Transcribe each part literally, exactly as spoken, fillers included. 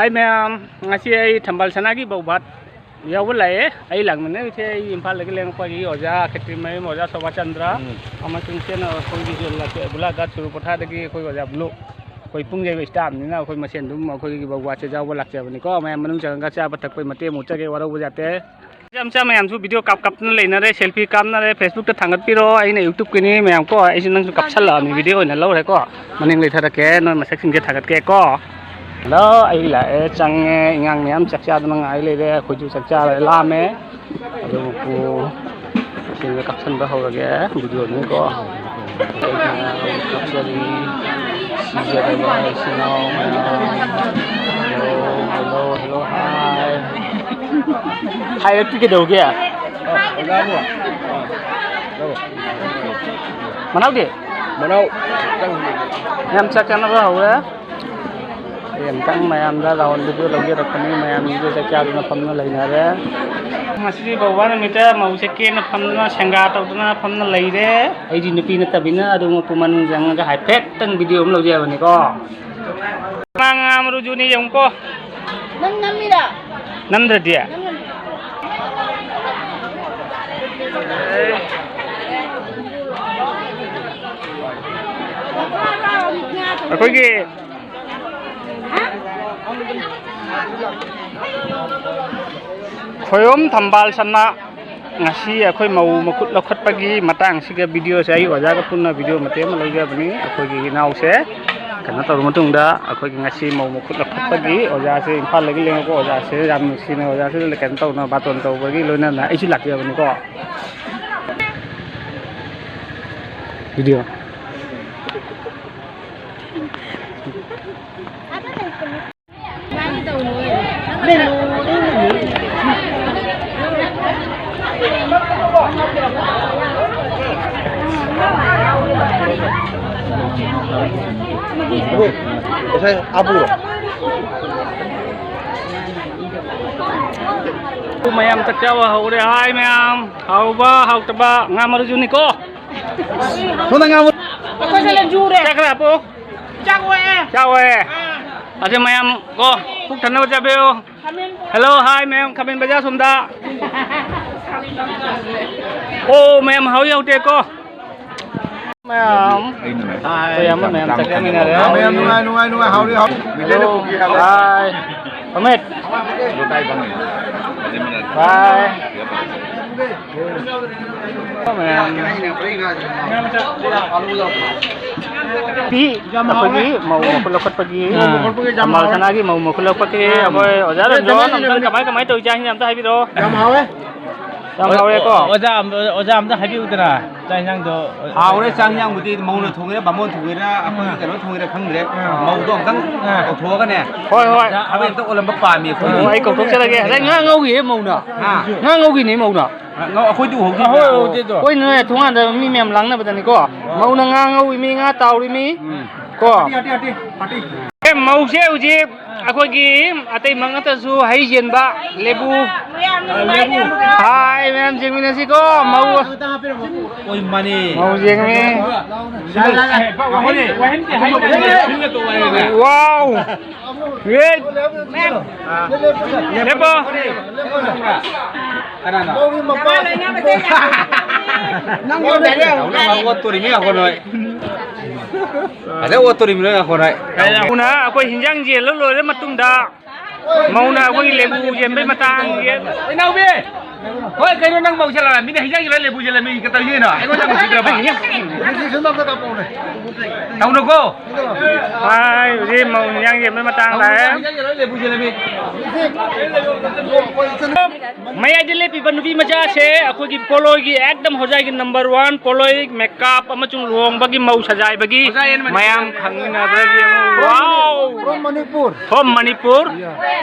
ꯑꯩ ꯃꯌꯥꯝ, ꯉꯁꯤ ꯑꯩ ꯊꯝꯕꯥꯜ ꯁꯅꯥꯒꯤ ꯕꯧꯕꯥꯠ ꯌꯥꯎꯕ ꯂꯥꯛꯑꯦ꯫ ꯑꯩ ꯂꯥꯛꯃꯤꯟꯅꯔꯤꯁꯦ ꯑꯩ ꯏꯝꯐꯥꯜꯗꯒꯤ ꯂꯦꯡꯉꯛꯄꯒꯤ ꯑꯣꯖꯥ ꯈꯦꯇ꯭ꯔꯤꯃꯌꯨꯝ ꯑꯣꯖꯥ ꯁꯣꯚꯥꯆꯟꯗ꯭ꯔ ꯎꯝ꯫ ꯑꯃꯁꯨꯡ ꯏꯆꯦꯅ ꯑꯩꯈꯣꯏꯒꯤ ꯂꯥꯛꯆ-, ꯕꯨꯂꯥꯒꯥꯠ ꯁꯨꯔꯨꯄꯊꯥꯗꯒꯤ ꯑꯩꯈꯣꯏ ꯑꯣꯖꯥ ꯕ꯭ꯂꯨ꯫ ꯑꯩꯈꯣꯏ ꯄꯨꯡ ꯌꯩꯕ staff ꯅꯤꯅ ꯑꯩꯈꯣꯏ ꯃꯁꯦꯟ ꯑꯗꯨꯝ ꯑꯩꯈꯣꯏꯒꯤ ꯕꯧꯕꯥꯠꯁꯦ ꯌꯥꯎꯕ ꯂꯥꯛꯆꯕꯅꯤꯀꯣ꯫ ꯃꯌꯥꯝ ꯃꯅꯨꯡ ꯆꯪꯉꯒ ꯆꯥꯕ ꯊꯛꯄꯒꯤ ꯃꯇꯦꯡ ꯑꯃꯨꯛ ꯆꯠꯒꯦ, ꯋꯥꯔꯧꯕ ꯌꯥꯗꯦ꯫ ꯃꯆꯥ ꯃꯆꯥ ꯃꯌꯥꯝꯁꯨ video ꯀꯥꯞ ꯀꯥꯞꯇꯅ ꯂꯩꯅꯔꯦ, selfie ꯀꯥꯞꯅꯔꯦ, Facebook ꯇ ꯊꯥꯡꯒꯠꯄꯤꯔꯣ꯫ ꯑꯩꯅ YouTube ꯀꯤꯅꯤ ꯃꯌꯥꯝ ꯀꯣ, ꯑꯩꯁꯨ ꯅꯪꯁꯨ ꯀꯥꯞꯁꯜꯂꯛꯑꯕꯅꯤ, video ꯑꯣꯏꯅ ꯂꯧꯔꯦꯀꯣ꯫ ꯃꯅꯤꯡ ꯂꯩꯊꯔꯛꯀꯦ, ꯅꯣꯏ ꯃꯁꯛꯁꯤꯡꯁꯦ ꯊꯥꯒꯠꯀꯦ ꯀꯣ꯫ ꯍꯜꯂꯣ, ꯑꯩ ꯂꯥꯛꯑꯦ, ꯆꯪꯉꯦ, ꯏꯉꯥꯡ ꯃꯌꯥꯝ ꯆꯥꯛ ꯆꯥꯗꯅ ꯉꯥꯏ ꯂꯩꯔꯦ, ꯑꯩꯈꯣꯏꯁꯨ ꯆꯥꯛ ꯆꯥꯔꯦ, ꯂꯥꯝꯃꯦ꯫ ꯑꯗꯨ ꯃꯄꯨ ꯁꯤꯡꯗ ꯀꯥꯞꯁꯟꯕ ꯍꯧꯔꯒꯦ, video ꯅꯤꯀꯣ꯫ ꯀꯥꯞꯆꯔꯤ, ꯁꯤꯖꯔꯕ ꯏꯆꯤꯟ ꯏꯅꯥꯎ ꯃꯌꯥꯝ꯫ Hello, hello, hello, hi꯫ ꯍꯥꯏꯔꯛꯇꯤ ꯀꯩꯗꯧꯒꯦ? ꯑꯣꯖꯥꯕꯨ꯫ ꯃꯅꯥꯎꯗꯤ? ꯃꯅꯥꯎ꯫ ꯌꯥꯝ ꯆꯥꯛ ꯆꯥꯅꯕ ꯍꯧꯔꯦ꯫ ꯑꯩ ꯑꯝꯇꯪ ꯃꯌꯥꯝꯗ round video ꯂꯧꯖꯔꯛꯄꯅꯤ꯫ ꯃꯌꯥꯝꯒꯤꯁꯨ ꯆꯥꯛ ꯆꯥꯗꯨꯅ ꯐꯝꯅ ꯂꯩꯅꯔꯦ꯫ ꯉꯁꯤꯗꯤ ꯕꯧꯕꯥ ꯅꯨꯃꯤꯠꯇ ꯃꯧꯁꯦ ꯀꯦꯅ ꯐꯝꯗꯨꯅ, ꯁꯦꯡꯒꯥ ꯇꯧꯗꯨꯅ ꯐꯝꯅ ꯂꯩꯔꯦ꯫ ꯑꯩꯗꯤ ꯅꯨꯄꯤ ꯅꯠꯇꯕꯅꯤꯅ ꯑꯗꯨ ꯃꯄꯨ ꯃꯅꯨꯡ ꯆꯪꯉꯒ ꯍꯥꯏꯐꯦꯠꯇꯪ video ꯑꯃ ꯂꯧꯖꯕꯅꯤꯀꯣ꯫ ꯉꯥ ꯃꯔꯨꯁꯨꯅꯤ ꯌꯦꯡꯉꯨꯀꯣ꯫ ꯅꯪ ꯅꯝꯃꯤꯔꯥ? ꯅꯝꯗ꯭ꯔꯗꯤ? ꯅꯪ ꯅꯝ- ꯑꯩꯈꯣꯏꯒꯤ ꯈꯣꯏꯔꯣꯝ ꯊꯝꯕꯥꯜ ꯁꯅꯥ ꯉꯁꯤ ꯑꯩꯈꯣꯏ ꯃꯧ ꯃꯈꯨꯠ ꯂꯧꯈꯠꯄꯒꯤ ꯃꯇꯥꯡꯁꯤꯒ video ꯁꯦ ꯑꯩ ꯑꯣꯖꯥꯒ ꯄꯨꯟꯅ video ꯃꯇꯦꯛ ꯑꯃ ꯂꯧꯖꯕꯅꯤ꯫ ꯑꯩꯈꯣꯏꯒꯤ ꯏꯅꯥꯎꯁꯦ ꯀꯩꯅꯣ ꯇꯧꯔ ꯃꯇꯨꯡꯗ ꯑꯩꯈꯣꯏꯒꯤ ꯉꯁꯤ ꯃꯧ ꯃꯈꯨꯠ ꯂꯧꯈꯠꯄꯒꯤ ꯑꯣꯖꯥꯁꯦ ꯏꯝꯐꯥꯜꯗꯒꯤ ꯂꯦꯡꯉꯛꯄ ꯑꯣꯖꯥꯁꯦ ꯌꯥꯝ ꯅꯨꯡꯁꯤꯅ ꯑꯣꯖꯥꯁꯤꯗ ꯀꯩꯅꯣ ꯇꯧꯅ ꯕꯥꯇꯣꯟ ꯇꯧꯕꯒꯤ ꯂꯣꯏꯅꯅ ꯑꯩꯁꯨ ꯂꯥꯛꯆꯕꯅꯤꯀꯣ꯫ Video꯫ ꯉꯁꯥꯏ ꯑꯥꯕꯨꯡꯗꯣ꯫ ꯃꯌꯥꯝ ꯆꯥꯛ ꯆꯥꯕ ꯍꯧꯔꯦ꯫ ꯍꯥꯏ ꯃꯌꯥꯝ, ꯍꯥꯎꯕ ꯍꯥꯎꯇꯕ ꯉꯥ ꯃꯔꯨꯁꯨꯅꯤꯀꯣ꯫ ꯁꯣꯝꯗ ꯉꯥ ꯃꯔꯨ꯫ ꯑꯩꯈꯣꯏꯁꯨ ꯂꯦꯟꯖꯨꯔꯦ꯫ ꯆꯥꯛ ꯈꯔ ꯍꯥꯞꯄꯣ꯫ ꯆꯥꯛ ꯑꯣꯏꯌꯦ꯫ ꯆꯥꯛ ꯑꯣꯏꯌꯦ꯫ ꯑꯥ꯫ ꯑꯗꯨ ꯃꯌꯥꯝ ꯀꯣ꯫ ꯄꯨꯛ ꯊꯟꯅꯕ ꯆꯥꯕꯤꯌꯨ꯫ Hello, hi, ma'am. ꯈꯥꯃꯦꯟ ꯕꯖꯥꯔ ꯁꯣꯝꯗ꯫ ꯑꯣ, ma'am, ꯍꯥꯎꯏ ꯍꯥꯎꯇꯦꯀꯣ? Ma'am. ꯑꯩꯈꯣꯏ ꯑꯌꯥꯝꯕ ꯃꯌꯥꯝ ꯆꯥꯛ ꯆꯥꯃꯤꯟꯅꯔꯦ꯫ ꯃꯌꯥꯝ ꯅꯨꯡꯉꯥꯏ, ꯅꯨꯡꯉꯥꯏ, ꯅꯨꯡꯉꯥꯏ, ꯍꯥꯎꯔꯤ, ꯍꯥꯎꯔꯤ꯫ Hello, hi. ꯑꯃꯤꯠ꯫ Hi. ꯄꯤ, ꯑꯩꯈꯣꯏꯒꯤ ꯃꯧ ꯃꯈꯨꯠ ꯂꯧꯈꯠꯄꯒꯤ, ꯑꯥ꯫ ꯊꯝꯕꯥꯜ ꯁꯅꯥꯒꯤ ꯃꯧ ꯃꯈꯨꯠ ꯂꯧꯈꯠꯄꯒꯤ ꯑꯩꯈꯣꯏ ꯑꯣꯖꯥ ꯔꯟꯖꯣꯟ, ꯑꯝꯇꯪ ꯀꯃꯥꯏ ꯀꯃꯥꯏ ꯇꯧꯔꯤ ꯆꯥꯛ ꯏꯁꯤꯡ ꯑꯝꯇ ꯍꯥꯏꯕꯤꯔꯛꯑꯣ꯫ ꯌꯥꯝ ꯍꯥꯎꯋꯦ꯫ ꯌꯥꯝ ꯍꯥꯎꯔꯦꯀꯣ? ꯑꯣꯖꯥ ꯑꯝ-, ꯑꯣꯖꯥ ꯑꯝꯇ ꯍꯥꯏꯕꯤꯌꯨꯗꯅ, ꯆꯥꯛ ꯏꯟꯁꯥꯡꯗꯣ꯫ ꯍꯥꯎꯔꯦ, ꯆꯥꯛ ꯏꯟꯁꯥꯡꯕꯨꯗꯤ ꯃꯧꯅ ꯊꯣꯡꯉꯤꯔ, ꯕꯥꯃꯣꯟ ꯊꯣꯡꯉꯤꯔ, ꯑꯩꯈꯣꯏꯒꯤ ꯑꯥ꯫ ꯀꯩꯅꯣ ꯊꯣꯡꯉꯤꯔ ꯈꯪꯗ꯭ꯔꯦ꯫ ꯑꯥ꯫ ꯃꯧꯗꯣ ꯑꯝꯇꯪ ꯑꯥ꯫ ꯀꯧꯊꯣꯛꯑꯒꯅꯦ, ꯍꯣꯏ, ꯍꯣꯏ꯫ ꯊꯕꯛ ꯑꯝꯇ ꯑꯣꯜꯂꯝꯕ ꯄꯥꯝꯃꯤ ꯑꯩꯈꯣꯏꯒꯤ꯫ ꯑꯣ, ꯑꯩ ꯀꯧꯊꯣꯛꯆꯔꯒꯦ꯫ ꯉꯁꯥꯏ ꯉꯥ ꯉꯧꯈꯤꯌꯦ ꯃꯧꯅ꯫ ꯍꯥ? ꯉꯥ ꯉꯧꯈꯤꯅꯦ ꯃꯧꯅ꯫ ꯉꯧ-, ꯑꯩꯈꯣꯏꯗꯤ ꯎꯍꯧꯗꯦ꯫ ꯑꯩꯈꯣꯏ ꯎꯍꯧꯗꯦꯗꯣ꯫ ꯑꯩꯈꯣꯏꯅꯅꯦ ꯊꯣꯡꯒꯥꯟꯗ ꯃꯤ ꯃꯌꯥꯝ ꯂꯥꯡꯅꯕꯗꯅꯤꯀꯣ꯫ ꯃꯧꯅ ꯉꯥ ꯉꯧꯏ ꯃꯤ, ꯉꯥ ꯇꯥꯎꯔꯤ ꯃꯤ꯫ ꯎꯝ꯫ ꯀꯣ꯫ ꯍꯥꯇꯤ, ꯍꯥꯇꯤ, ꯍꯥꯇꯤ, ꯍꯥꯇꯤ꯫ ꯑꯦ, ꯃꯧꯁꯦ ꯍꯧꯖꯤꯛ ꯑꯩꯈꯣꯏꯒꯤ ꯑꯇꯩꯃꯛ ꯅꯠꯇ꯭ꯔꯁꯨ ꯍꯩ ꯆꯦꯟꯕ ꯂꯦꯕꯨ꯫ ꯃꯌꯥꯝ ꯅꯨꯡꯉꯥꯏꯅ ꯍꯥꯏ, ꯃꯌꯥꯝ ꯌꯦꯡꯃꯤꯟꯅꯁꯤꯀꯣ, ꯃꯧ꯫ ꯑꯣꯏ, ꯃꯥꯅꯦ꯫ ꯃꯧ ꯌꯦꯡꯉꯤ꯫ ꯋꯥꯎ꯫ ꯒ꯭ꯔꯦꯠ! ꯂꯦꯞꯄꯣ! ꯀꯅꯥꯅꯣ? ꯅꯪ ꯑꯣꯠꯇꯣꯔꯤꯃꯤ ꯉꯥꯏꯈꯣ ꯅꯣꯏ꯫ ꯑꯗꯩ ꯑꯣꯠꯇꯣꯔꯤꯃꯤ ꯅꯣꯏ ꯉꯥꯏꯈꯣ ꯅꯣꯏ꯫ ꯎꯅ ꯑꯩꯈꯣꯏ ꯍꯤꯟꯖꯥꯡ ꯌꯦꯜꯂ ꯂꯣꯏꯔ ꯃꯇꯨꯡꯗ ꯃꯧꯅ ꯑꯩꯈꯣꯏꯒꯤ ꯂꯦꯕꯨ ꯌꯦꯟꯕꯩ ꯃꯇꯥꯡ ꯌꯦꯟ-, ꯏꯅꯥꯎꯕꯤ! ꯍꯣꯏ, ꯀꯩꯅꯣ ꯅꯪ ꯃꯧ ꯆꯠꯂꯒ ꯃꯤꯅ ꯍꯤꯟꯖꯥꯡ ꯌꯦꯜꯂ ꯂꯦꯕꯨ ꯌꯦꯜꯂꯝꯃꯤ ꯀꯩꯗꯧꯔꯤꯅꯣ? ꯑꯩꯉꯣꯟꯗ ꯑꯃꯨꯛ ꯁꯤꯗ꯭ꯔꯕ? ꯇꯧꯅꯨꯀꯣ꯫ ꯍꯥꯏ, ꯍꯧꯖꯤꯛ ꯃꯧ ꯏꯟꯖꯥꯡ ꯌꯦꯟꯕꯩ ꯃꯇꯥꯡ ꯂꯥꯛꯑꯦ꯫ ꯃꯌꯥꯏꯗ ꯂꯦꯞꯄꯤꯕ ꯅꯨꯄꯤ ꯃꯆꯥꯁꯦ ꯑꯩꯈꯣꯏꯒꯤ ꯄꯣꯂꯣꯏꯒꯤ ꯑꯦꯛꯗꯝ ꯍꯣꯖꯥꯏꯒꯤ number one ꯄꯣꯂꯣꯏ ꯃꯦꯀꯞ ꯑꯃꯁꯨꯡ ꯂꯨꯍꯣꯡꯕꯒꯤ ꯃꯧ ꯁꯖꯥꯏꯕꯒꯤ ꯃꯌꯥꯝ ꯈꯪꯃꯤꯟꯅꯕꯒꯤ꯫ Wow! From Manipur. From Manipur. Yeah.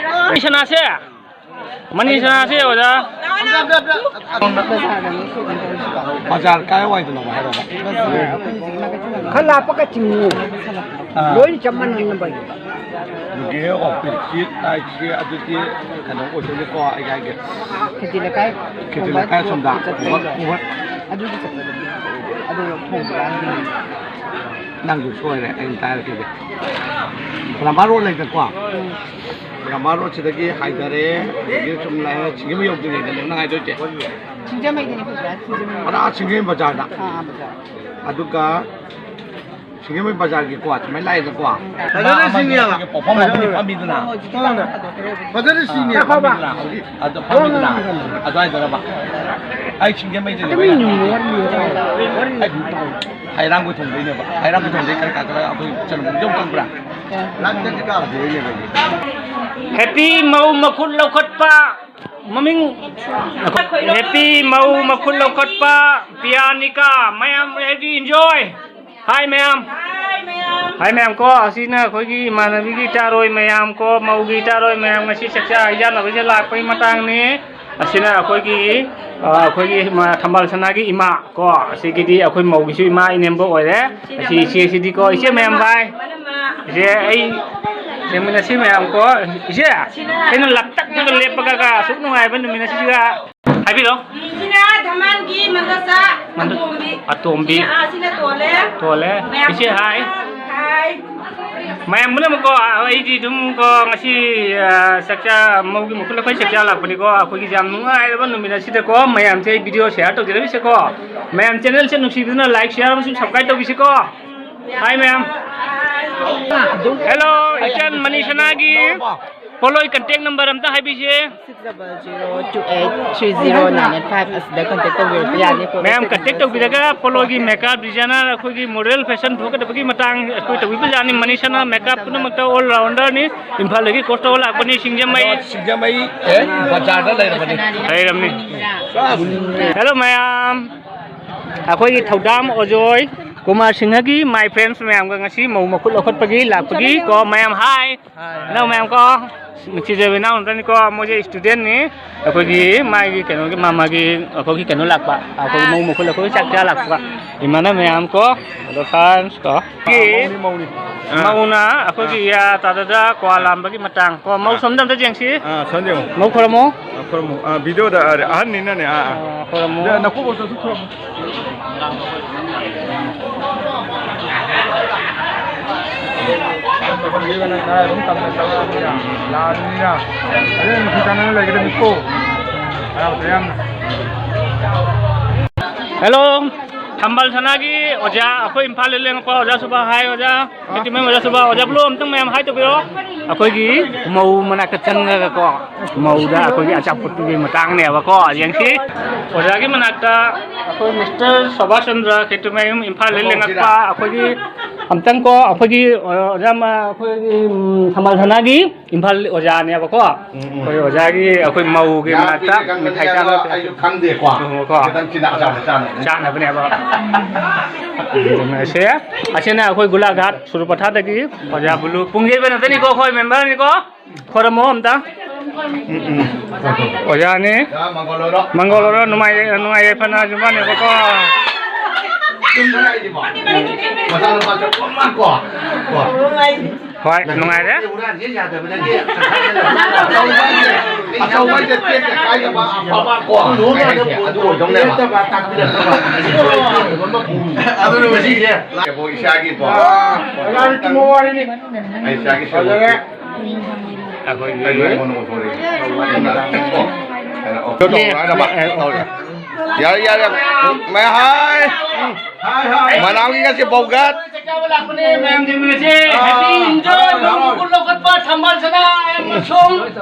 ꯃꯅꯤ ꯁꯅꯥꯁꯦ꯫ ꯃꯅꯤ ꯁꯅꯥꯁꯦ, ꯑꯣꯖꯥ꯫ ꯕꯖꯥꯔ ꯀꯥꯏꯋꯥꯏꯗꯅꯣ ꯍꯥꯏꯔꯣꯕ? ꯈꯔ ꯂꯥꯞꯄꯒ ꯆꯤꯡꯉꯨ꯫ ꯑꯥ꯫ ꯂꯣꯏꯅ ꯆꯞ ꯃꯥꯟꯅꯅꯕ꯫ ꯑꯗꯨꯗꯤ ꯑꯣ, ꯄꯤꯔꯤꯠꯁꯤ ꯇꯥꯏꯠꯁꯤ ꯑꯗꯨꯗꯤ ꯀꯩꯅꯣ ꯑꯣꯏꯗꯣꯏꯅꯤꯀꯣ, ꯑꯩ ꯍꯥꯏꯒꯦ꯫ ꯈꯦꯇꯤ ꯂꯩꯀꯥꯏ ꯈꯦꯇꯤ ꯂꯩꯀꯥꯏ ꯑꯁꯣꯝꯗ꯫ ꯆꯠꯄꯩꯗꯣ꯫ ꯑꯗꯨꯒꯤ ꯆꯠꯄꯗꯣ꯫ ꯑꯗꯨꯒ ꯊꯣꯡꯕ ꯀꯥꯟꯗ꯫ ꯅꯪꯁꯨ ꯁꯣꯏꯔꯦ, ꯑꯩꯅ ꯇꯥꯔꯛꯈꯤꯒꯦ꯫ ꯐꯂꯥꯝꯕꯥ ꯔꯣꯗ ꯂꯩꯗꯀꯣ꯫ ꯎꯝ꯫ ꯀꯃꯥ ꯔꯣꯗꯁꯤꯗꯒꯤ ꯍꯥꯏꯊꯔꯦ, ꯑꯗꯒꯤ ꯁꯨꯝ ꯂꯥꯛꯑꯦ, ꯁꯤꯡꯖꯃꯩ ꯌꯧꯗ꯭ꯔꯤꯉꯩꯗꯅꯦ ꯅꯪ ꯍꯥꯏꯗꯣꯏꯁꯦ꯫ ꯁꯤꯡꯖꯃꯩꯗꯅꯦ ꯑꯩꯈꯣꯏ ꯄꯨꯔꯥ ꯁꯤꯡꯖꯃꯩ꯫ ꯄꯨꯔꯥ ꯁꯤꯡꯖꯃꯩ ꯕꯖꯥꯔꯗ꯫ ꯑꯥ, ꯑꯥ, ꯕꯖꯥꯔ꯫ ꯑꯗꯨꯒ ꯁꯤꯡꯖꯃꯩ ꯕꯖꯥꯔꯒꯤꯀꯣ, ꯁꯨꯃꯥꯏꯅ ꯂꯥꯛꯑꯦꯗꯀꯣ꯫ ꯐꯖꯅ ꯁꯤꯡꯉꯦꯕ꯫ ꯄꯣꯠꯐꯝ ꯑꯃ ꯐꯝꯃꯤꯗꯅ꯫ ꯐꯖꯅ ꯁꯤꯡꯉꯦ꯫ ꯐꯝꯃꯤꯗꯅ, ꯑꯗꯨ ꯐꯝꯃꯤꯗꯅ, ꯑꯗꯨꯋꯥꯏꯗꯅꯕ꯫ ꯑꯩ ꯁꯤꯡꯖꯃꯩꯗꯅꯦꯕ ꯑꯩꯅ꯫ ꯑꯩ ꯍꯩꯔꯥꯡꯒꯣꯏ ꯊꯣꯡꯗꯩꯅꯦꯕ꯫ ꯍꯩꯔꯥꯡꯒꯣꯏ ꯊꯣꯡꯗꯩ ꯈꯔ ꯀꯥꯈꯠꯂꯒ ꯑꯩꯈꯣꯏ ꯆꯅꯝꯕꯨꯡ ꯌꯧ ꯈꯪꯕ꯭ꯔꯥ? ꯂꯥꯟ ꯆꯠꯀꯦ ꯀꯥꯕꯗꯨꯗꯩꯅꯦꯕ ꯑꯩꯗꯤ꯫ ꯍꯦꯄꯤ ꯃꯧ ꯃꯈꯨꯠ ꯂꯧꯈꯠꯄ꯫ ꯃꯃꯤꯡ ꯍꯦꯄꯤ ꯃꯧ ꯃꯈꯨꯠ ꯂꯧꯈꯠꯄ ꯄꯤꯌꯥꯅꯤꯀꯥ꯫ ꯃꯌꯥꯝ ꯍꯦꯄꯤ ꯏꯟꯖꯣꯏ꯫ ꯍꯥꯏ ꯃꯌꯥꯝ꯫ ꯍꯥꯏ ꯃꯌꯥꯝ ꯀꯣ, ꯑꯁꯤꯅ ꯑꯩꯈꯣꯏꯒꯤ ꯏꯃꯥꯟꯅꯕꯤꯒꯤ ꯏꯆꯥꯔꯣꯏ ꯃꯌꯥꯝ ꯀꯣ, ꯃꯧꯒꯤ ꯏꯆꯥꯔꯣꯏ ꯃꯌꯥꯝ ꯉꯁꯤ ꯆꯥꯛꯆꯥ ꯍꯩꯖꯥꯟꯅꯕꯁꯦ ꯂꯥꯛꯄꯒꯤ ꯃꯇꯥꯡꯅꯤ꯫ ꯑꯁꯤꯅ ꯑꯩꯈꯣꯏꯒꯤ, ꯑ, ꯑꯩꯈꯣꯏꯒꯤ ꯏꯃꯥ, ꯊꯝꯕꯥꯜ ꯁꯅꯥꯒꯤ ꯏꯃꯥ ꯀꯣ, ꯑꯁꯤꯒꯤꯗꯤ ꯑꯩꯈꯣꯏ ꯃꯧꯒꯤꯁꯨ ꯏꯃꯥ ꯏꯅꯦꯝꯕꯣꯛ ꯑꯣꯏꯔꯦ꯫ ꯑꯁꯤ ꯏꯆꯦꯁꯤꯗꯤ ꯀꯣ, ꯏꯆꯦ ꯃꯌꯥꯝ ꯕꯥꯏ꯫ ꯏꯆꯦ ꯑꯩ ꯌꯦꯡꯃꯤꯟꯅꯁꯤ ꯃꯌꯥꯝ ꯀꯣ꯫ ꯏꯆꯦ, ꯀꯩꯅꯣ ꯂꯛꯇꯛꯇꯨꯒ ꯂꯦꯞꯄꯒ ꯑꯁꯨꯛ ꯅꯨꯡꯉꯥꯏꯕ ꯅꯨꯃꯤꯠ ꯑꯁꯤꯒ꯫ ꯍꯥꯏꯕꯤꯔꯣ꯫ ꯁꯤꯅ ꯙꯃꯥꯟꯒꯤ ꯃꯟꯗꯁꯥ ꯃꯟꯗ-, ꯑꯇꯣꯝꯕꯤ꯫ ꯑꯇꯣꯝꯕꯤ꯫ ꯁꯤꯅ, ꯑꯥ, ꯁꯤꯅ ꯇꯣꯜꯂꯦ꯫ ꯇꯣꯜꯂꯦ꯫ ꯃꯌꯥꯝ ꯏꯆꯦ ꯍꯥꯏ꯫ ꯍꯥꯏ꯫ ꯃꯌꯥꯝ ꯄꯨꯝꯅꯃꯛꯀꯣ, ꯑꯩꯗꯤ ꯑꯗꯨꯝ ꯀꯣ ꯉꯁꯤ, ꯑ, ꯆꯥꯛꯆꯥ, ꯃꯧꯒꯤ ꯃꯈꯨꯠ ꯂꯧꯈꯠ ꯆꯥꯛꯆꯥ ꯂꯥꯛꯄꯅꯤꯀꯣ꯫ ꯑꯩꯈꯣꯏꯒꯤ ꯌꯥꯝ ꯅꯨꯡꯉꯥꯏꯔꯕ ꯅꯨꯃꯤꯠ ꯑꯁꯤꯗꯀꯣ ꯃꯌꯥꯝꯁꯦ ꯑꯩ video share ꯇꯧꯖꯔꯝꯃꯤꯁꯦꯀꯣ꯫ ꯃꯌꯥꯝ channel ꯁꯦ ꯅꯨꯡꯁꯤꯕꯤꯗꯨꯅ like, share ꯑꯃꯁꯨꯡ subscribe ꯇꯧꯕꯤꯁꯤꯀꯣ꯫ Hi ꯃꯌꯥꯝ꯫ Hello, ꯏꯆꯟ ꯃꯅꯤꯁꯅꯥꯒꯤ ꯄꯣꯠꯂꯣꯏ contact number ꯑꯝꯇ ꯍꯥꯏꯕꯤꯁꯦ꯫ Six double zero two eight three zero nine eight five ꯑꯁꯤꯗ contact ꯇꯧꯕꯤꯔꯛꯄ ꯌꯥꯅꯤ꯫ ꯃꯌꯥꯝ contact ꯇꯧꯕꯤꯔꯒ ꯄꯣꯠꯂꯣꯏꯒꯤ makeup designer, ꯑꯩꯈꯣꯏꯒꯤ model, fashion ꯊꯣꯛꯀꯗꯕꯒꯤ ꯃꯇꯥꯡ ꯑꯩꯈꯣꯏ ꯇꯧꯕꯤꯕ ꯌꯥꯅꯤ꯫ ꯃꯅꯤꯁꯅꯥ makeup ꯄꯨꯝꯅꯃꯛꯇ all rounder ꯅꯤ꯫ ꯏꯝꯐꯥꯜꯗꯒꯤ course ꯇꯧꯕ ꯂꯥꯛꯄꯅꯤ꯫ ꯁꯤꯡꯖꯃꯩ, ꯁꯤꯡꯖꯃꯩ, ꯑꯦ, ꯕꯖꯥꯔꯗ ꯂꯩꯔꯕꯅꯤ꯫ ꯂꯩꯔꯝꯅꯤ꯫ Hello ꯃꯌꯥꯝ, ꯑꯩꯈꯣꯏꯒꯤ ꯊꯧꯗꯥꯝ ꯑꯣꯖꯣꯏ ꯀꯨꯃꯥꯔ ꯁꯤꯡꯍꯒꯤ my friends ꯃꯌꯥꯝꯒ ꯉꯁꯤ ꯃꯧ ꯃꯈꯨꯠ ꯂꯧꯈꯠꯄꯒꯤ ꯂꯥꯛꯄꯒꯤ ꯀꯣ ꯃꯌꯥꯝ hi꯫ Hello ꯃꯌꯥꯝ ꯀꯣ꯫ ꯅꯨꯡꯁꯤꯖꯕ ꯏꯅꯥꯎ ꯑꯝꯇꯅꯤꯀꯣ, ꯃꯣꯏꯁꯦ student ꯅꯤ꯫ ꯑꯩꯈꯣꯏꯒꯤ ꯃꯥꯒꯤ ꯀꯩꯅꯣꯒꯤ ꯃꯥꯃꯥꯒꯤ ꯑꯩꯈꯣꯏꯒꯤ ꯀꯩꯅꯣ ꯂꯥꯛꯄ, ꯑꯩꯈꯣꯏꯒꯤ ꯃꯧ ꯃꯈꯨꯠ ꯂꯧꯈꯠꯄꯒꯤ ꯆꯥꯛ ꯆꯥ ꯂꯥꯛꯄ ꯏꯃꯥꯟꯅꯕ ꯃꯌꯥꯝ ꯀꯣ꯫ Hello friends ꯀꯣ꯫ ꯃꯧꯅꯤ, ꯃꯧꯅꯤ꯫ ꯑꯥ꯫ ꯃꯧꯅ ꯑꯩꯈꯣꯏꯒꯤ ꯏꯌꯥ ꯇꯥꯗꯗ ꯀ꯭ꯋꯥ ꯂꯥꯝꯕꯒꯤ ꯃꯇꯥꯡ ꯀꯣ꯫ ꯃꯧ ꯑꯥ꯫ ꯁꯣꯝꯗ ꯑꯝꯇ ꯌꯦꯡꯁꯤ꯫ ꯑꯥ, ꯁꯣꯝꯗ ꯌꯦꯡꯉꯨ꯫ ꯃꯧ ꯈꯨꯔꯝꯃꯣ꯫ ꯑꯥ, ꯈꯨꯔꯝꯃꯨ꯫ ꯑꯥ, video ꯗ, ꯑꯥ, ꯑꯍꯟꯅꯤꯅꯅꯦ꯫ ꯑꯥ, ꯑꯥ꯫ ꯑꯥ, ꯈꯨꯔꯝꯃꯣ꯫ ꯑꯗ ꯅꯀꯨꯕꯣꯛꯇꯁꯨ ꯈꯨꯔꯝꯃꯨ꯫ ꯇꯧꯍꯟꯕꯤꯕꯅ ꯅꯔꯥꯏꯕꯛ ꯇꯝꯅ ꯆꯪꯉꯛꯑꯕꯅꯤꯅ, ꯂꯥꯛꯑꯕꯅꯤꯅ ꯑꯗꯨꯝ ꯅꯨꯡꯁꯤ ꯆꯥꯟꯅꯅ ꯂꯩꯒꯗꯕꯅꯤꯀꯣ꯫ ꯍꯔꯥꯎ ꯇꯌꯥꯝꯅ꯫ ꯍꯦꯜꯂꯣ, ꯊꯝꯕꯥꯜ ꯁꯅꯥꯒꯤ ꯑꯣꯖꯥ, ꯑꯩꯈꯣꯏ ꯏꯝꯐꯥꯜꯗ ꯂꯦꯡꯉꯛꯄ ꯑꯣꯖꯥ ꯁꯨꯕ ꯍꯥꯏ, ꯑꯣꯖꯥ꯫ ꯈꯦꯇ꯭ꯔꯤꯃꯌꯨꯝ ꯑꯣꯖꯥ ꯁꯨꯕ, ꯑꯣꯖꯥ ꯕ꯭ꯂꯨ ꯑꯝꯇꯪ ꯃꯌꯥꯝ ꯍꯥꯏ ꯇꯧꯕꯤꯔꯣ꯫ ꯑꯩꯈꯣꯏꯒꯤ ꯃꯧ ꯃꯅꯥꯛꯇ ꯆꯪꯉꯒꯀꯣ, ꯃꯧꯗ ꯑꯩꯈꯣꯏꯒꯤ ꯑꯆꯥꯄꯣꯠ ꯄꯤꯕꯒꯤ ꯃꯇꯥꯡꯅꯦꯕꯀꯣ, ꯌꯦꯡꯁꯤ꯫ ꯑꯣꯖꯥꯒꯤ ꯃꯅꯥꯛꯇ ꯑꯩꯈꯣꯏ ꯃꯤꯁꯇꯔ ꯁꯣꯚꯥꯁ ꯆꯟꯗ꯭ꯔ ꯈꯦꯇ꯭ꯔꯤꯃꯌꯨꯝ ꯏꯝꯐꯥꯜꯗ ꯂꯦꯡꯉꯛꯄ ꯑꯩꯈꯣꯏꯒꯤ ꯑꯝꯇꯪ ꯀꯣ, ꯑꯩꯈꯣꯏꯒꯤ, ꯑ, ꯑꯣꯖꯥ ꯃ-, ꯑꯩꯈꯣꯏꯒꯤ, ꯎꯝ, ꯊꯝꯕꯥꯜ ꯁꯅꯥꯒꯤ ꯏꯝꯐꯥꯜ ꯑꯣꯖꯥꯅꯦꯕꯀꯣ꯫ ꯎꯝ, ꯎꯝ꯫ ꯑꯩꯈꯣꯏ ꯑꯣꯖꯥꯒꯤ, ꯑꯩꯈꯣꯏ ꯃꯧꯒꯤ ꯌꯥꯝ ꯃꯅꯥꯛꯇ ꯄꯤꯛꯅ ꯈꯪꯕꯅꯦ, ꯃꯤꯊꯥꯏ ꯑꯗꯣ ꯆꯥꯕ ꯑꯩꯁꯨ ꯈꯪꯗꯦꯀꯣ꯫ ꯎꯝ, ꯀꯣ꯫ ꯈꯤꯇꯪ ꯆꯤꯟꯖꯥꯛ ꯆꯥꯕ ꯆꯥꯅꯕꯅꯦ꯫ ꯆꯥꯅꯕꯅꯦꯕ꯫ ꯎꯝ, ꯑꯁꯦ, ꯑꯁꯤꯅ ꯑꯩꯈꯣꯏ ꯒꯨꯂꯥꯘꯥꯠ ꯁꯨꯔꯨꯄꯊꯥꯗꯒꯤ ꯑꯣꯖꯥ ꯕꯨꯂꯨ꯫ ꯄꯨꯡ ꯌꯩꯕ ꯅꯠꯇꯅꯤꯀꯣ, ꯑꯩꯈꯣꯏ ꯃꯦꯝꯕꯔꯅꯤꯀꯣ꯫ ꯈꯣꯏꯔꯝꯃꯣ ꯑꯝꯇ꯫ ꯎꯝ, ꯎꯝ꯫ ꯑꯣꯖꯥꯅꯤ꯫ ꯌꯥ, ꯃꯪꯒꯣꯜ ꯑꯣꯏꯔꯣ꯫ ꯃꯪꯒꯣꯜ ꯑꯣꯏꯔꯣ, ꯅꯨꯡꯉꯥꯏ-, ꯅꯨꯡꯉꯥꯏ ꯌꯥꯏꯐꯅ ꯌꯨꯝꯕꯥꯟꯅꯤꯕꯀꯣ꯫ ꯌꯨꯝꯗ ꯂꯥꯛꯏꯁꯤꯕꯣ? ꯃꯆꯥꯅꯨꯄꯥ ꯆꯠꯄ ꯑꯃ ꯀꯣ꯫ ꯀꯣ꯫ ꯍꯣꯏ, ꯅꯨꯡꯉꯥꯏꯔꯦ꯫ ꯍꯨꯔꯥꯟꯁꯦ ꯌꯥꯗꯕꯗꯒꯤ ꯑꯆꯧꯕ ꯍꯥꯏꯁꯦ, ꯑꯆꯧꯕ ꯍꯥꯏꯁꯦ ꯇꯦꯛꯇ ꯀꯥꯏꯗꯕ ꯑꯐꯕ ꯀꯣ꯫ ꯑꯗꯨ ꯑꯣꯏꯗꯧꯅꯦꯕ꯫ ꯑꯗꯨꯅ ꯃꯁꯤꯁꯦ꯫ ꯏꯁꯥꯒꯤ ꯀꯣ꯫ ꯑꯥ, ꯑꯩ ꯏꯁꯥꯒꯤ ꯁꯔꯨꯛ꯫ ꯑꯩꯈꯣꯏꯒꯤ ꯌꯥꯔꯦ, ꯌꯥꯔꯦ, ꯌꯥꯔꯦ꯫ ꯃꯌꯥꯝ ꯍꯥꯏ꯫ ꯃꯅꯥꯎꯒꯤ ꯉꯁꯤ ꯕꯧꯒꯠ꯫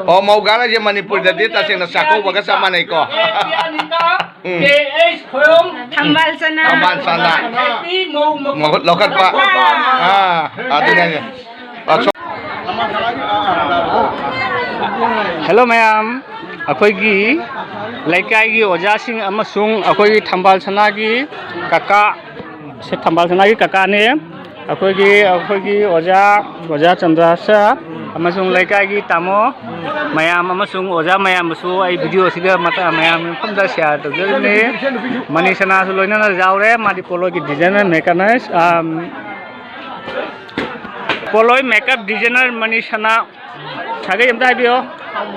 ꯑꯣ, ꯃꯧꯒꯥꯠ ꯍꯥꯏꯁꯦ ꯃꯅꯤꯄꯨꯔꯗꯗꯤ ꯇꯁꯦꯡꯅ ꯆꯥꯛꯀꯧꯕꯒ ꯆꯞ ꯃꯥꯟꯅꯩꯀꯣ꯫ ꯎꯝ꯫ ꯊꯝꯕꯥꯜ ꯆꯅꯥ꯫ ꯊꯝꯕꯥꯜ ꯆꯅꯥ꯫ ꯃꯍꯨꯠ ꯂꯧꯈꯠꯄ꯫ ꯑꯥ, ꯑꯗꯨꯅꯦ ꯍꯥꯏꯁꯦ꯫ ꯍꯦꯜꯂꯣ ꯃꯌꯥꯝ, ꯑꯩꯈꯣꯏꯒꯤ ꯂꯩꯀꯥꯏꯒꯤ ꯑꯣꯖꯥꯁꯤꯡ ꯑꯃꯁꯨꯡ ꯑꯩꯈꯣꯏꯒꯤ ꯊꯝꯕꯥꯜ ꯁꯅꯥꯒꯤ ꯀꯀꯥ, ꯁꯤ ꯊꯝꯕꯥꯜ ꯁꯅꯥꯒꯤ ꯀꯀꯥꯅꯦ꯫ ꯑꯩꯈꯣꯏꯒꯤ, ꯑꯩꯈꯣꯏꯒꯤ ꯑꯣꯖꯥ, ꯑꯣꯖꯥ ꯆꯟꯗ꯭ꯔ ꯁꯥꯔ ꯑꯃꯁꯨꯡ ꯂꯩꯀꯥꯏꯒꯤ ꯇꯥꯃꯣ ꯃꯌꯥꯝ ꯑꯃꯁꯨꯡ ꯑꯣꯖꯥ ꯃꯌꯥꯝꯕꯨꯁꯨ ꯑꯩ ꯚꯤꯗꯤꯑꯣ ꯑꯁꯤꯗ ꯃꯇ-, ꯃꯌꯥꯝ ꯃꯐꯝꯗ ꯁꯤꯌꯥꯔ ꯇꯧꯖꯔꯤꯕꯅꯤ꯫ ꯃꯅꯤ ꯁꯅꯥꯁꯨ ꯂꯣꯏꯅꯅ ꯌꯥꯎꯔꯦ꯫ ꯃꯥꯗꯤ ꯄꯣꯂꯣꯒꯤ ꯗꯤꯖꯥꯏꯅꯔ ꯃꯦꯀꯥꯅꯥꯏꯁ, ꯑꯥꯝ, ꯄꯣꯂꯣꯏ ꯃꯦꯀꯞ ꯗꯤꯖꯥꯏꯅꯔ ꯃꯅꯤ ꯁꯅꯥ꯫ ꯁꯥꯒꯩ ꯑꯝꯇ ꯍꯥꯏꯕꯤꯌꯣ꯫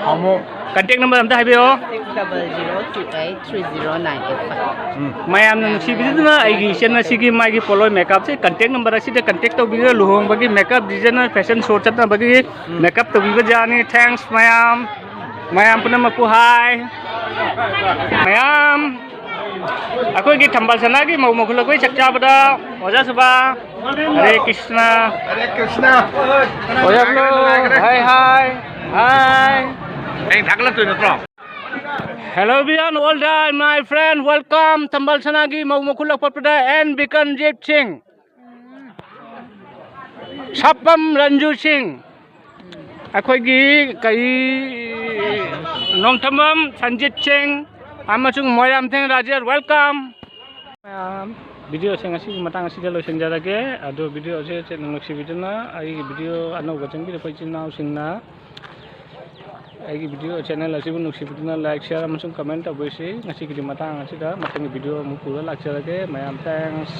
ꯍꯥꯃꯣ꯫ Contact number ꯑꯝꯇ ꯍꯥꯏꯕꯤꯌꯣ꯫ Six double zero two eight three zero nine eight five. ꯎꯝ꯫ ꯃꯌꯥꯝꯅ ꯅꯨꯡꯁꯤꯕꯤꯗꯨꯅ ꯑꯩꯒꯤ ꯏꯆꯟ ꯑꯁꯤꯒꯤ ꯃꯥꯒꯤ ꯄꯣꯠꯂꯣꯏ makeupꯁꯦ contact number ꯑꯁꯤꯗ contact ꯇꯧꯕꯤꯔꯒ ꯂꯨꯍꯣꯡꯕꯒꯤ makeup designer fashion show ꯆꯠꯅꯕꯒꯤ ꯎꯝ꯫ Makeup ꯇꯧꯕꯤꯕ ꯌꯥꯅꯤ꯫ Thanks ꯃꯌꯥꯝ꯫ ꯃꯌꯥꯝ ꯄꯨꯝꯅꯃꯛꯄꯨ hi꯫ ꯃꯌꯥꯝ ꯑꯩꯈꯣꯏꯒꯤ ꯊꯝꯕꯥꯜ ꯁꯅꯥꯒꯤ ꯃꯧ ꯃꯈꯨꯜ ꯑꯩꯈꯣꯏ ꯆꯥꯛ ꯆꯥꯕꯗ ꯑꯣꯖꯥ ꯁꯨꯕꯥ꯫ ꯍꯔꯦ ꯀ꯭ꯔꯤꯁꯅ꯫ ꯍꯔꯦ ꯀ꯭ꯔꯤꯁꯅ꯫ ꯑꯣꯖꯥ ꯕ꯭ꯂꯨ꯫ ꯅꯨꯡꯉꯥꯏꯈ꯭ꯔꯦ꯫ Hi hi꯫ Hi꯫ ꯍꯌꯦꯡ ꯊꯥꯒꯠꯂꯛꯇꯣꯏ ꯅꯠꯇ꯭ꯔꯣ? Hello everyone, all the my friend, welcome ꯊꯝꯕꯥꯜ ꯁꯅꯥꯒꯤ ꯃꯧ ꯃꯈꯨꯜ ꯂꯧꯈꯠꯄꯗ and ꯕꯤꯀꯟꯖꯤꯠ ꯁꯤꯡ꯫ ꯁꯥꯄꯝ ꯔꯟꯖꯨ ꯁꯤꯡ꯫ ꯑꯩꯈꯣꯏꯒꯤ ꯀꯩ ꯅꯣꯡꯊꯝꯕꯝ ꯁꯟꯖꯤꯠ ꯁꯤꯡ ꯑꯃꯁꯨꯡ ꯃꯣꯏꯔꯥꯝꯊꯦꯝ ꯔꯥꯖꯦꯁ, welcome꯫ ꯃꯌꯥꯝ, videoꯁꯦ ꯉꯁꯤꯒꯤ ꯃꯇꯥꯡ ꯑꯁꯤꯗ ꯂꯣꯏꯁꯤꯟꯖꯔꯒꯦ꯫ ꯑꯗꯣ videoꯁꯦ ꯅꯨꯡꯁꯤꯕꯤꯗꯨꯅ ꯑꯩꯒꯤ video ꯑꯅꯧꯕ ꯆꯪꯕꯤꯔꯛꯄ ꯏꯆꯤꯟ ꯏꯅꯥꯎꯁꯤꯡꯅ ꯑꯩꯒꯤ video channel ꯑꯁꯤꯕꯨ ꯅꯨꯡꯁꯤꯕꯤꯗꯨꯅ like, share ꯑꯃꯁꯨꯡ comment ꯇꯧꯕꯤꯁꯤ꯫ ꯉꯁꯤꯒꯤꯗꯤ ꯃꯇꯥꯡ ꯑꯁꯤꯗ, ꯃꯊꯪꯒꯤ video ꯑꯃꯨꯛ ꯄꯨꯔ ꯂꯥꯛꯆꯔꯒꯦ꯫ ꯃꯌꯥꯝ thanks꯫